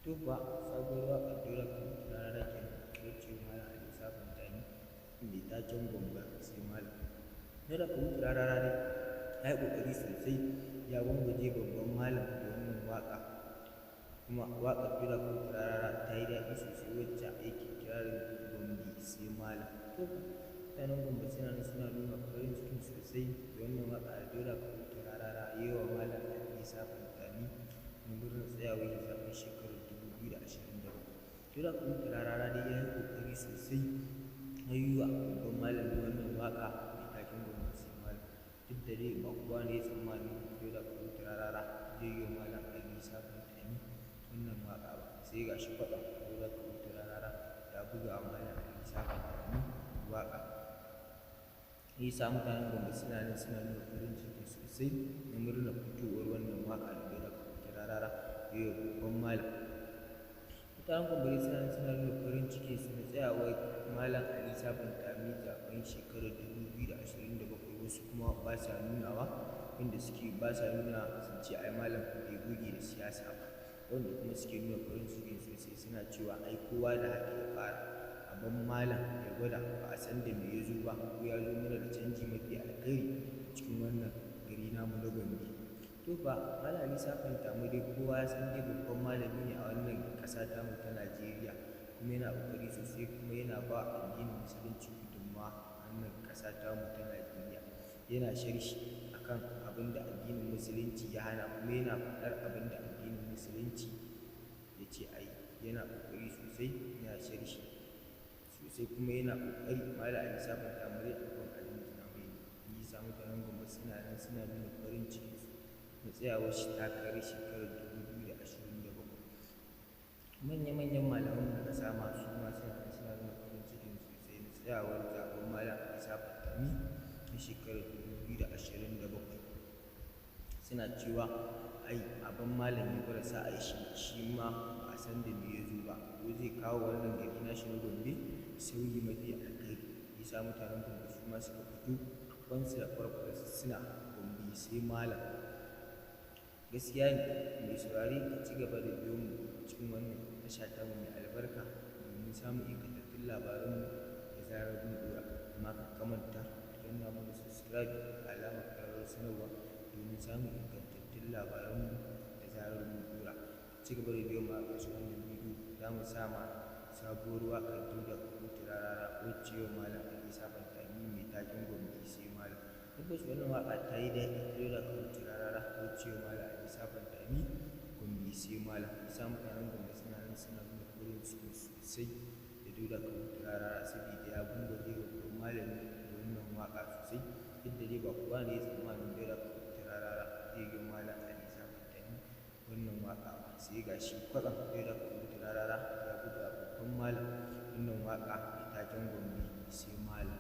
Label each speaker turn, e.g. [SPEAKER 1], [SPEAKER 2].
[SPEAKER 1] To fa, sabuwar waƙar Dauda Kahutu Rarara kenan wacce Malam Ali Isa Pantami mai taken Gombe sai Malam. Dauda Kahutu Rarara dai ya yi ƙoƙari sosai, ya gwangwaje babban malam da wannan waƙa, kuma waƙar Dauda Kahutu Rarara ta yi daɗi sosai wacce yake kirarin Gombe sai Malam. To fa, mutanen Gombe suna nan suna nuna farin ciki sosai da wannan waƙa da Dauda Kahutu Rarara ya yi wa Malam Ali Isa Pantami na murnar tsayawar zaɓen shekarar 2027. Dauda Kahutu Rarara dai ya yi ƙoƙari sosai ya yi wa babban malami wannan waƙa mai taken Gombe sai Malam. Duk da dai ba kowa ne ya tsammanin Dauda Kahutu Rarara zai yi wa Malam Ali Isa Pantami wannan waƙa ba, sai ga shi kwatsam Dauda Kahutu Rarara ya buga wa Malam Ali Isa Pantami waƙa. Shi ya sa mutanen Gombe suna nan suna nuna farin ciki sosai na murnar fitowar wannan waƙa da Dauda Kahutu Rarara ya yi wa babban malam. Mutanen Gombe dai suna nan suna nuna farin ciki su na tsayawar Malam Ali Isa Pantami zaɓen shekarar 2027, wasu kuma ba sa nunawa, wanda suke ba sa nuna sun ce ai malam bai goge da siyasa ba, wanda kuma suke nuna farin ciki sosai suna cewa ai kowa da haka ya fara, a bar malam ya gwada, ba a san da me ya zo ba, ko ya zo mana da canji mafi alkhairi a cikin wannan gari namu na Gombe. To fa, Malam Ali Isa Pantami dai kowa ya san dai babban malami ne a wannan ƙasa tamu ta Najeriya, kuma yana ƙoƙari sosai, kuma yana ba addinin Musulunci gudunmawa a wannan ƙasa tamu ta Najeriya. Yana sharhi akan abin da addinin Musulunci ya hana, kuma yana faɗar abin da addinin Musulunci ya ce a yi. Yana ƙoƙari sosai, yana sharhi sosai, kuma yana ƙoƙari. Malam Ali Isa Pantami dai abin a jinjina mai ne. Shi ya sa mutanen Gombe suna nan suna nuna farin cikinsu na tsayawar shi takarar shekarar 2027. Manya-manyan malamanmu na ƙasa ma su ma suna nan suna nuna farin cikinsu sosai na tsayawar zaɓen Malam Ali Isa Pantami na shekarar 2027. Suna cewa ai a bar malam ya gwada sa'ar shi, shi ma ba a san da me ya zo ba, ko zai kawo wannan gari nashi na Gombe sauyi mafi alkhairi. Shi ya sa mutanen Gombe su ma suka fito kwansu da kwarkwatarsu suna Gombe sai Malam. Gaskiya ne, mai saurare, ka ci gaba da biyo mu cikin wannan tasha tamu mai albarka domin samun ingantattun labaranmu da zarar mun ɗora. Amma kar ka manta ka danna mana subscribe da alamar ƙararrawar sanarwa domin samun ingantattun labaranmu da zarar mun ɗora. Ci gaba da biyo mu a ƙarshen wannan bidiyo, za mu sa ma sabuwar waƙar Dauda Kahutu Rarara wacce ya yi wa Malam Ali Isa Pantami mai taken Gombe sai Malam. Tabbas wannan waƙa ta yi daɗi, Dauda Kahutu Rarara wacce ya yi wa Malam Ali Isa Pantami Gombe sai Malam. Shi ya sa mutanen Gombe suna nan suna nuna farin ciki sosai da Dauda Kahutu Rarara, saboda ya gwangwaje babban malami da wannan waƙa sosai. Duk da dai ba kowa ne ya tsammanin Dauda Kahutu Rarara zai yi wa Malam Ali Isa Pantami wannan waƙa ba, sai ga shi kwatsam Dauda Kahutu Rarara ya buga babban malam wannan waƙa mai taken Gombe sai Malam.